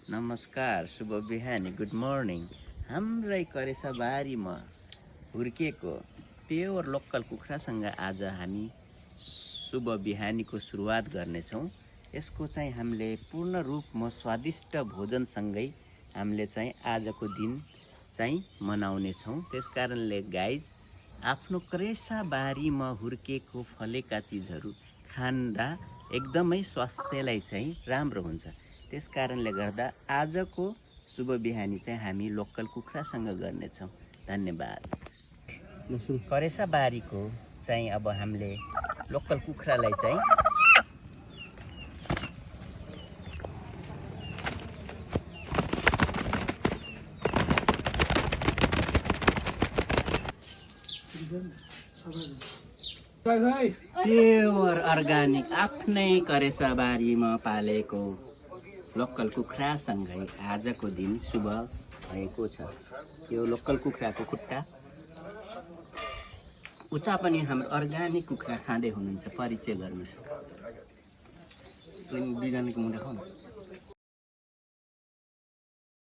नमस्कार, शुभ बिहानी, गुड मर्निङ। हाम्रै करेसाबारीमा हुर्किएको प्योर लोकल कुखुरासँग आज हामी शुभ बिहानीको सुरुवात गर्नेछौँ। यसको चाहिँ हामीले पूर्ण रूपमा स्वादिष्ट भोजनसँगै हामीले चाहिँ आजको दिन चाहिँ मनाउनेछौँ। त्यसकारणले गाइज आफ्नो करेसाबारीमा हुर्किएको फलेका चिजहरू खाँदा एकदमै स्वास्थ्यलाई चाहिँ राम्रो हुन्छ। त्यसकारणले गर्दा आजको शुभ बिहानी चाहिँ हामी लोकल कुखुरासँग गर्नेछौँ। धन्यवाद। करेसाबारीको चाहिँ अब हामीले लोकल कुखुरालाई चाहिँ प्योर अर्गानिक आफ्नै करेसाबारीमा पालेको लोकल कुखुरासँगै आजको दिन शुभ भएको छ। यो लोकल कुखुराको खुट्टा उता पनि हाम्रो अर्गानिक कुखुरा खाँदै हुनुहुन्छ, परिचय गर्नुहोस्। दुईजनाको मुख देखाउनु।